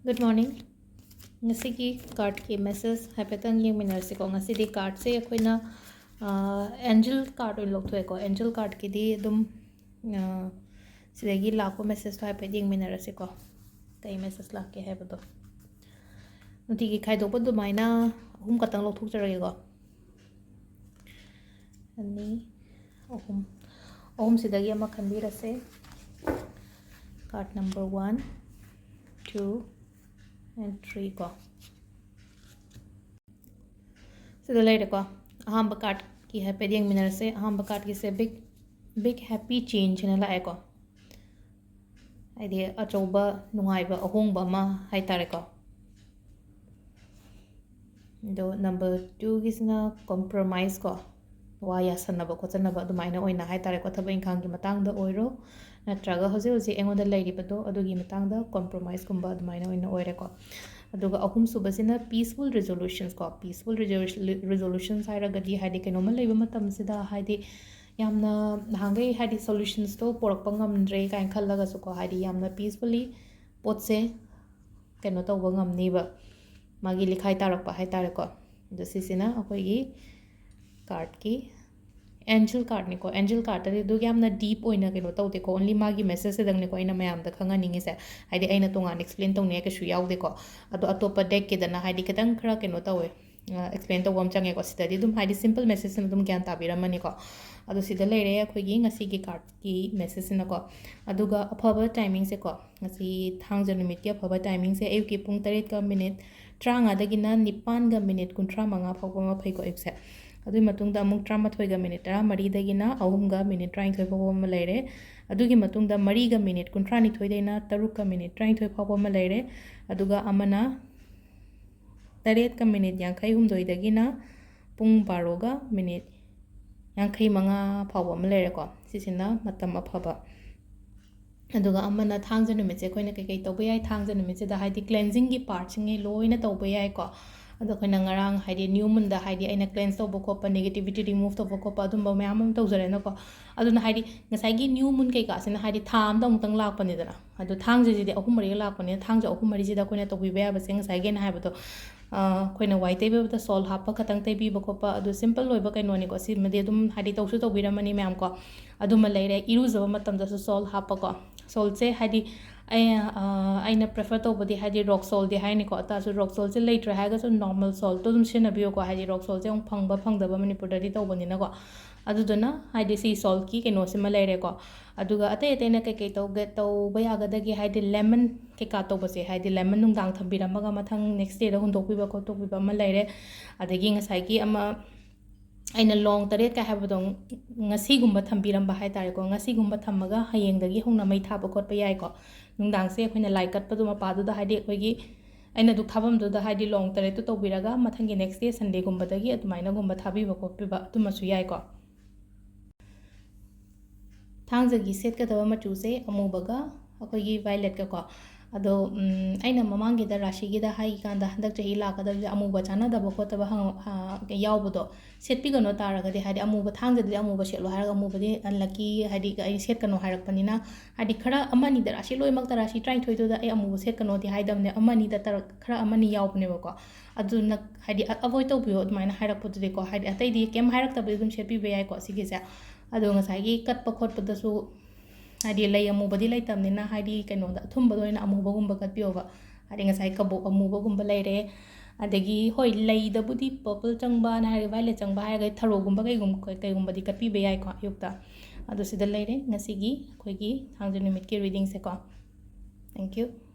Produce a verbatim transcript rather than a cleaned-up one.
Good morning. ꯉꯁꯤꯒꯤ cardꯀꯤ message ꯍꯥꯏꯐꯦꯠꯇꯪ ꯌꯦꯡꯃꯤꯟꯅꯔꯁꯤꯀꯣ. ꯉꯁꯤꯗꯤ cardꯁꯦ ꯑꯩꯈꯣꯏꯅ, ꯑꯥ, angel card ꯑꯣꯏꯅ ꯂꯧꯊꯣꯛꯑꯦꯀꯣ. Angel cardꯀꯤꯗꯤ ꯑꯗꯨꯝ, ꯑꯥ, ꯁꯤꯗꯒꯤ ꯂꯥꯛꯄ messageꯇꯣ ꯍꯥꯏꯐꯦꯠ ꯌꯦꯡꯃꯤꯟꯅꯔꯁꯤꯀꯣ, ꯀꯩ message ꯂꯥꯛꯀꯦ ꯍꯥꯏꯕꯗꯣ. ꯅꯨꯡꯇꯤꯒꯤ ꯈꯥꯏꯗꯣꯛꯄ ꯑꯗꯨꯃꯥꯏꯅ ꯑꯍꯨꯝ ꯈꯛꯇꯪ ꯂꯧꯊꯣꯛꯆꯔꯒꯦꯀꯣ. ꯑꯅꯤ, ꯑꯍꯨꯝ, ꯑꯍꯨꯝꯁꯤꯗꯒꯤ ꯑꯃ ꯈꯟꯕꯤꯔꯁꯦ. Card number one, two and three ꯀꯣ. ꯁꯤꯗ ꯂꯩꯔꯦꯀꯣ. ꯑꯍꯥꯟꯕ cardꯀꯤ ꯍꯥꯏꯐꯦꯠ ꯌꯦꯡꯃꯤꯟꯅꯔꯁꯦ. ꯑꯍꯥꯟꯕ cardꯀꯤꯁꯦ big, big happy change ꯍꯥꯏꯅ ꯂꯥꯛꯑꯦꯀꯣ. ꯍꯥꯏꯗꯤ ꯑꯆꯧꯕ ꯅꯨꯡꯉꯥꯏꯕ ꯑꯍꯣꯡꯕ ꯑꯃ ꯍꯥꯏꯇꯥꯔꯦꯀꯣ. ꯑꯗꯣ number twoꯒꯤꯁꯤꯅ compromise ꯀꯣ, ꯋꯥ ꯌꯥꯁꯟꯅꯕ ꯈꯣꯠꯆꯟꯅꯕ ꯑꯗꯨꯃꯥꯏꯅ ꯑꯣꯏꯅ ꯍꯥꯏꯇꯥꯔꯦꯀꯣ. ꯊꯕꯛ ꯏꯪꯈꯥꯡꯒꯤ ꯃꯇꯥꯡꯗ ꯑꯣꯏꯔꯣ, ꯅꯠꯇ꯭ꯔꯒ ꯍꯧꯖꯤꯛ ꯍꯧꯖꯤꯛ ꯑꯩꯉꯣꯟꯗ ꯂꯩꯔꯤꯕꯗꯣ ꯑꯗꯨꯒꯤ ꯃꯇꯥꯡꯗ compromiseꯀꯨꯝꯕ ꯑꯗꯨꯃꯥꯏꯅ ꯑꯣꯏꯅ ꯑꯣꯏꯔꯦꯀꯣ. ꯑꯗꯨꯒ ꯑꯍꯨꯝꯁꯨꯕꯁꯤꯅ peaceful resolutions ꯀꯣ. Peaceful resolution, resolutions ꯍꯥꯏꯔꯒꯗꯤ ꯍꯥꯏꯗꯤ ꯀꯩꯅꯣꯝꯃ ꯂꯩꯕ ꯃꯇꯝꯁꯤꯗ ꯍꯥꯏꯗꯤ ꯌꯥꯝꯅ ꯅꯍꯥꯟꯈꯩ ꯍꯥꯏꯗꯤ solutionsꯇꯣ ꯄꯣꯔꯛꯄ ꯉꯝꯗ꯭ꯔꯦ ꯀꯥꯏꯅ ꯈꯜꯂꯒꯁꯨꯀꯣ, ꯍꯥꯏꯗꯤ ꯌꯥꯝꯅ peacefully ꯄꯣꯠꯁꯦ ꯀꯩꯅꯣ ꯇꯧꯕ ꯉꯝꯅꯤꯕ, ꯃꯥꯒꯤ ꯂꯤꯈꯥꯏ ꯇꯥꯔꯛꯄ ꯍꯥꯏꯇꯥꯔꯦꯀꯣ. ꯑꯗꯣ ꯁꯤꯁꯤꯅ ꯑꯩꯈꯣꯏꯒꯤ cardꯀꯤ angel cardꯅꯤꯀꯣ. Angel cardꯇꯗꯤ ꯑꯗꯨꯛ ꯌꯥꯝꯅ deep ꯑꯣꯏꯅ ꯀꯩꯅꯣ ꯇꯧꯗꯦꯀꯣ, only ꯃꯥꯒꯤ messageꯁꯤꯗꯪꯅꯤꯀꯣ ꯑꯩꯅ ꯃꯌꯥꯝꯗ ꯈꯪꯍꯟꯅꯤꯡꯉꯤꯁꯦ. ꯍꯥꯏꯗꯤ ꯑꯩꯅ ꯇꯣꯉꯥꯟꯅ explain ꯇꯧꯅꯤꯡꯉꯥꯏ ꯀꯩꯁꯨ ꯌꯥꯎꯗꯦꯀꯣ. ꯑꯗꯣ ꯑꯇꯣꯞꯄ deckꯀꯤꯗꯅ ꯍꯥꯏꯗꯤ ꯈꯤꯇꯪ ꯈꯔ ꯀꯩꯅꯣ ꯇꯧꯋꯦ, explain ꯇꯧꯕ ꯑꯃ ꯆꯪꯉꯦꯀꯣ. ꯁꯤꯗꯗꯤ ꯑꯗꯨꯝ ꯍꯥꯏꯗꯤ simple messageꯁꯤꯅ ꯑꯗꯨꯝ ꯒ꯭ꯌꯥꯟ ꯇꯥꯕꯤꯔꯝꯃꯅꯤꯀꯣ. ꯑꯗꯣ ꯁꯤꯗ ꯂꯩꯔꯦ ꯑꯩꯈꯣꯏꯒꯤ ꯉꯁꯤꯒꯤ cardꯀꯤ messageꯁꯤꯅꯀꯣ. ꯑꯗꯨꯒ ꯑꯐꯕ timingꯁꯦꯀꯣ, ꯉꯁꯤ ꯊꯥꯡꯖ ꯅꯨꯃꯤꯠꯀꯤ ꯑꯐꯕ timingꯁꯦ ꯑꯌꯨꯛꯀꯤ ꯄꯨꯡ ꯇꯔꯦꯠꯀ minute ꯇꯔꯥꯃꯉꯥꯗꯒꯤꯅ ꯅꯤꯄꯥꯟꯒ minute ꯀꯨꯟꯊ꯭ꯔꯥ ꯃꯉꯥ ꯐꯥꯎꯕ ꯑꯃ ꯐꯩꯀꯣ ꯑꯌꯨꯛꯁꯦ. ꯑꯗꯨꯒꯤ ꯃꯇꯨꯡꯗ ꯑꯃꯨꯛ ꯇꯔꯥꯃꯥꯊꯣꯏꯒ minute ꯇꯔꯥꯃꯔꯤꯗꯒꯤꯅ ꯑꯍꯨꯝꯒ minute ꯇꯔꯥꯅꯤꯊꯣꯏ ꯐꯥꯎꯕ ꯑꯃ ꯂꯩꯔꯦ. ꯑꯗꯨꯒꯤ ꯃꯇꯨꯡꯗ ꯃꯔꯤꯒ minute ꯀꯨꯟꯊ꯭ꯔꯥꯅꯤꯊꯣꯏꯗꯩꯅ ꯇꯔꯨꯛꯀ minute ꯇꯔꯥꯅꯤꯊꯣꯏ ꯐꯥꯎꯕ ꯑꯃ ꯂꯩꯔꯦ. ꯑꯗꯨꯒ ꯑꯃꯅ ꯇꯔꯦꯠꯀ minute ꯌꯥꯡꯈꯩ ꯍꯨꯝꯗꯣꯏꯗꯒꯤꯅ ꯄꯨꯡ ꯕꯥꯔꯣꯒ minute ꯌꯥꯡꯈꯩ ꯃꯉꯥ ꯐꯥꯎꯕ ꯑꯃ ꯂꯩꯔꯦꯀꯣ. ꯁꯤꯁꯤꯅ ꯃꯇꯝ ꯑꯐꯕ꯫ ꯑꯗꯨꯒ ꯑꯃꯅ ꯊꯥꯡꯖ ꯅꯨꯃꯤꯠꯁꯦ ꯑꯩꯈꯣꯏꯅ ꯀꯩꯀꯩ ꯇꯧꯕ ꯌꯥꯏ? ꯊꯥꯡꯖ ꯅꯨꯃꯤꯠꯁꯤꯗ ꯍꯥꯏꯗꯤ cleansingꯒꯤ partꯁꯤꯡꯉꯩ ꯂꯣꯏꯅ ꯇꯧꯕ ꯌꯥꯏꯀꯣ꯫ ꯑꯗꯣ ꯑꯩꯈꯣꯏꯅ ꯉꯔꯥꯡ ꯍꯥꯏꯗꯤ ꯅ꯭ꯌꯨ ꯃꯨꯟꯗ ꯍꯥꯏꯗꯤ ꯑꯩꯅ ꯀ꯭ꯂꯦꯟꯁ ꯇꯧꯕ ꯈꯣꯠꯄ, ꯅꯦꯒꯦꯇꯤꯕꯤꯇꯤ ꯔꯤꯃꯨꯚ ꯇꯧꯕ ꯈꯣꯠꯄ ꯑꯗꯨꯝꯕ ꯃꯌꯥꯝ ꯑꯃ ꯇꯧꯖꯔꯦꯅꯀꯣ꯫ ꯑꯗꯨꯅ ꯍꯥꯏꯗꯤ ꯉꯁꯥꯏꯒꯤ ꯅ꯭ꯌꯨ ꯃꯨꯟ ꯀꯩꯀꯥꯁꯤꯅ ꯍꯥꯏꯗꯤ ꯊꯥ ꯑꯃꯗ ꯑꯃꯨꯛꯇꯪ ꯂꯥꯛꯄꯅꯤꯗꯅ꯫ ꯑꯗꯣ ꯊꯥꯡꯖꯁꯤꯗꯤ ꯑꯍꯨꯝ ꯃꯔꯤꯒ ꯂꯥꯛꯄꯅꯤꯅ, ꯊꯥꯡꯖ ꯑꯍꯨꯝ ꯃꯔꯤꯁꯤꯗ ꯑꯩꯈꯣꯏꯅ ꯇꯧꯕꯤꯕ ꯌꯥꯕꯁꯦ ꯉꯁꯥꯏꯒꯤ ꯑꯩꯅ ꯍꯥꯏꯕꯗꯣ, ꯑ, ꯑꯩꯈꯣꯏꯅ ꯋꯥꯏ ꯇꯩꯕꯗ ꯁꯣꯜ ꯍꯥꯞꯄ ꯈꯛꯇꯪ ꯇꯩꯕꯤꯕ ꯈꯣꯠꯄ, ꯑꯗꯨ ꯁꯤꯝꯄꯜ ꯑꯣꯏꯕ ꯀꯩꯅꯣꯅꯤꯀꯣ꯫ ꯁꯤꯃꯗꯤ ꯑꯗꯨꯝ ꯍꯥꯏꯗꯤ ꯇꯧꯁꯨ ꯇꯧꯕꯤꯔꯝꯃꯅꯤ ꯃꯌꯥꯝ ꯀꯣ꯫ ꯑꯗꯨꯃ ꯂꯩꯔꯦ꯫ ꯏꯔꯨꯖꯕ ꯃꯇꯝꯗꯁꯨ ꯁꯣꯜ ꯍꯥꯞꯄꯀꯣ꯫ ꯁꯣꯜꯁꯦ ꯍꯥꯏꯗꯤ ꯑꯩ, ꯑ, ꯑꯩꯅ ꯄ꯭ꯔꯤꯐꯔ ꯇꯧꯕꯗꯤ ꯍꯥꯏꯗꯤ ꯔꯣꯛ ꯁꯣꯜꯗꯤ ꯍꯥꯏꯅꯤꯀꯣ꯫ ꯑꯗꯨ ꯇꯥꯔꯁꯨ ꯔꯣꯛ ꯁꯣꯜꯁꯦ ꯂꯩꯇ꯭ꯔꯦ ꯍꯥꯏꯔꯒꯁꯨ ꯅꯣꯔꯃꯦꯜ ꯁꯣꯜꯇꯣ ꯑꯗꯨꯝ ꯁꯤꯖꯤꯟꯅꯕꯤꯌꯨꯀꯣ꯫ ꯍꯥꯏꯗꯤ ꯔꯣꯛ ꯁꯣꯜꯁꯦ ꯑꯃꯨꯛ ꯐꯪꯕ ꯐꯪꯗꯕ ꯃꯅꯤꯄꯨꯔꯗꯗꯤ ꯇꯧꯕꯅꯤꯅꯀꯣ꯫ ꯑꯗꯨꯗꯨꯅ ꯍꯥꯏꯗꯤ ꯁꯤ ꯁꯣꯜꯠꯀꯤ ꯀꯩꯅꯣꯁꯤꯃ ꯂꯩꯔꯦꯀꯣ꯫ ꯑꯗꯨꯒ ꯑꯇꯩ ꯑꯇꯩꯅ ꯀꯩꯀꯩ ꯇꯧꯒꯦ, ꯇꯧꯕ ꯌꯥꯒꯗꯒꯦ ꯍꯥꯏꯗꯤ ꯂꯦꯃꯟ ꯀꯩꯀꯥ ꯇꯧꯕꯁꯦ, ꯍꯥꯏꯗꯤ ꯂꯦꯃꯟ ꯅꯨꯡꯗꯥꯡ ꯊꯝꯕꯤꯔꯝꯃꯒ ꯃꯊꯪ ꯅꯦꯛꯁ ꯗꯦꯗ ꯍꯨꯟꯗꯣꯛꯄꯤꯕ ꯈꯣꯠꯇꯣꯛꯄꯤꯕ ꯑꯃ ꯂꯩꯔꯦ꯫ ꯑꯗꯒꯤ ꯉꯁꯥꯏꯒꯤ ꯑꯃ ꯑꯩꯅ ꯂꯣꯡ ꯇꯔꯦꯠꯀ ꯍꯥꯏꯕꯗꯣ, ꯉꯁꯤꯒꯨꯝꯕ ꯊꯝꯕꯤꯔꯝꯕ ꯍꯥꯏ ꯇꯥꯔꯦꯀꯣ꯫ ꯉꯁꯤꯒꯨꯝꯕ ꯊꯝꯃꯒ ꯍꯌꯦꯡꯗꯒꯤ ꯍꯧꯅ ꯃꯩ ꯊꯥꯕ ꯈꯣꯠꯄ ꯌꯥꯏꯀꯣ꯫ ꯅꯨꯡꯗꯥꯡꯁꯦ ꯑꯩꯈꯣꯏꯅ ꯂꯥꯏ ꯀꯠꯄꯗꯣ ꯃꯄꯥꯗꯨꯗ ꯍꯥꯏꯗꯤ ꯑꯩꯈꯣꯏꯒꯤ ꯑꯩꯅ ꯙꯨꯛ ꯊꯥꯐꯝꯗꯨꯗ ꯍꯥꯏꯗꯤ ꯂꯣꯡ ꯇꯔꯦꯠꯇꯨ ꯇꯧꯕꯤꯔꯒ ꯃꯊꯪꯒꯤ ꯅꯦꯛꯁ ꯗꯦ ꯁꯟꯗꯦꯒꯨꯝꯕꯗꯒꯤ ꯑꯗꯨꯃꯥꯏꯅꯒꯨꯝꯕ ꯊꯥꯕꯤꯕ ꯈꯣꯠꯄꯤꯕ ꯑꯗꯨꯃꯁꯨ ꯌꯥꯏꯀꯣ꯫ ꯊꯥꯡꯖꯒꯤ ꯁꯦꯠꯀꯗꯕ ꯃꯆꯨꯁꯦ ꯑꯃꯨꯕꯒ ꯑꯩꯈꯣꯏꯒꯤ ꯚꯥꯏꯂꯦꯠꯀꯀꯣ꯫ ꯑꯗꯣ, ꯎꯝ, ꯑꯩꯅ ꯃꯃꯥꯡꯒꯤꯗ ꯔꯥꯁꯤꯒꯤꯗ ꯍꯥꯏꯀꯥꯟꯗ ꯍꯟꯗꯛ ꯆꯍꯤ ꯂꯥꯛꯀꯗꯕꯁꯦ ꯑꯃꯨꯕ ꯆꯥꯟꯅꯗꯕ ꯈꯣꯠꯇꯕ ꯍꯪ-, ꯑ, ꯌꯥꯎꯕꯗꯣ ꯁꯦꯠꯄꯤꯒꯅꯣ ꯇꯥꯔꯒꯗꯤ, ꯍꯥꯏꯗꯤ ꯑꯃꯨꯕ ꯊꯥꯡꯖꯗꯗꯤ ꯑꯃꯨꯕ ꯁꯦꯠꯂꯣ ꯍꯥꯏꯔꯒ ꯑꯃꯨꯕꯗꯤ unlucky, ꯍꯥꯏꯗꯤ ꯑꯩ ꯁꯦꯠꯀꯅꯣ ꯍꯥꯏꯔꯛꯄꯅꯤꯅ, ꯍꯥꯏꯗꯤ ꯈꯔ ꯑꯃꯅꯤꯗ, ꯔꯥꯁꯤ ꯂꯣꯏꯅꯃꯛꯇ ꯔꯥꯁꯤ ꯇꯔꯥꯅꯤꯊꯣꯏꯗꯨꯗ ꯑꯩ ꯑꯃꯨꯕ ꯁꯦꯠꯀꯅꯣꯗꯤ ꯍꯥꯏꯗꯕꯅꯦ, ꯑꯃꯅꯤꯗ ꯇꯔꯛ-, ꯈꯔ ꯑꯃꯅꯤ ꯌꯥꯎꯕꯅꯦꯕꯀꯣ꯫ ꯑꯗꯨꯅ ꯍꯥꯏꯗꯤ ꯑ-, ꯑꯦꯚꯣꯏꯗ ꯇꯧꯕꯤꯌꯣ ꯑꯗꯨꯃꯥꯏꯅ ꯍꯥꯏꯔꯛꯄꯗꯨꯗꯤꯀꯣ꯫ ꯍꯥꯏꯗꯤ ꯑꯇꯩꯗꯤ ꯀꯩꯝ ꯍꯥꯏꯔꯛꯇꯕꯗꯤ ꯑꯗꯨꯝ ꯁꯦꯠꯄꯤꯕ ꯌꯥꯏꯀꯣ ꯁꯤꯒꯤꯁꯦ꯫ ꯑꯗꯣ ꯉꯁꯥꯏꯒꯤ ꯀꯠꯄ ꯈꯣꯠꯄꯗꯁꯨ ꯍꯥꯏꯗꯤ ꯂꯩ ꯑꯃꯨꯕꯗꯤ ꯂꯩꯇꯕꯅꯤꯅ, ꯍꯥꯏꯗꯤ ꯀꯩꯅꯣꯗ, ꯑꯊꯨꯝꯕꯗ ꯑꯣꯏꯅ ꯑꯃꯨꯕꯒꯨꯝꯕ ꯀꯠꯄꯤꯌꯣꯕ꯫ ꯍꯥꯏꯗꯤ ꯉꯁꯥꯏ ꯀꯕꯣꯛ ꯑꯃꯨꯕꯒꯨꯝꯕ ꯂꯩꯔꯦ, ꯑꯗꯒꯤ ꯍꯣꯏ, ꯂꯩꯗꯕꯨꯗꯤ purple ꯆꯪꯕꯅ ꯍꯥꯏꯔꯒ, violet ꯆꯪꯕ ꯍꯥꯏꯔꯒ ꯊꯔꯣꯒꯨꯝꯕ ꯀꯩꯒꯨꯝ-, ꯀꯩꯒꯨꯝꯕꯗꯤ ꯀꯠꯄꯤꯕ ꯌꯥꯏꯀꯣ ꯑꯌꯨꯛꯇ꯫ ꯑꯗꯨ ꯁꯤꯗ ꯂꯩꯔꯦ ꯉꯁꯤꯒꯤ ꯑꯩꯈꯣꯏꯒꯤ ꯊꯥꯡꯖ ꯅꯨꯃꯤꯠꯀꯤ readingꯁꯦꯀꯣ꯫ Thank you꯫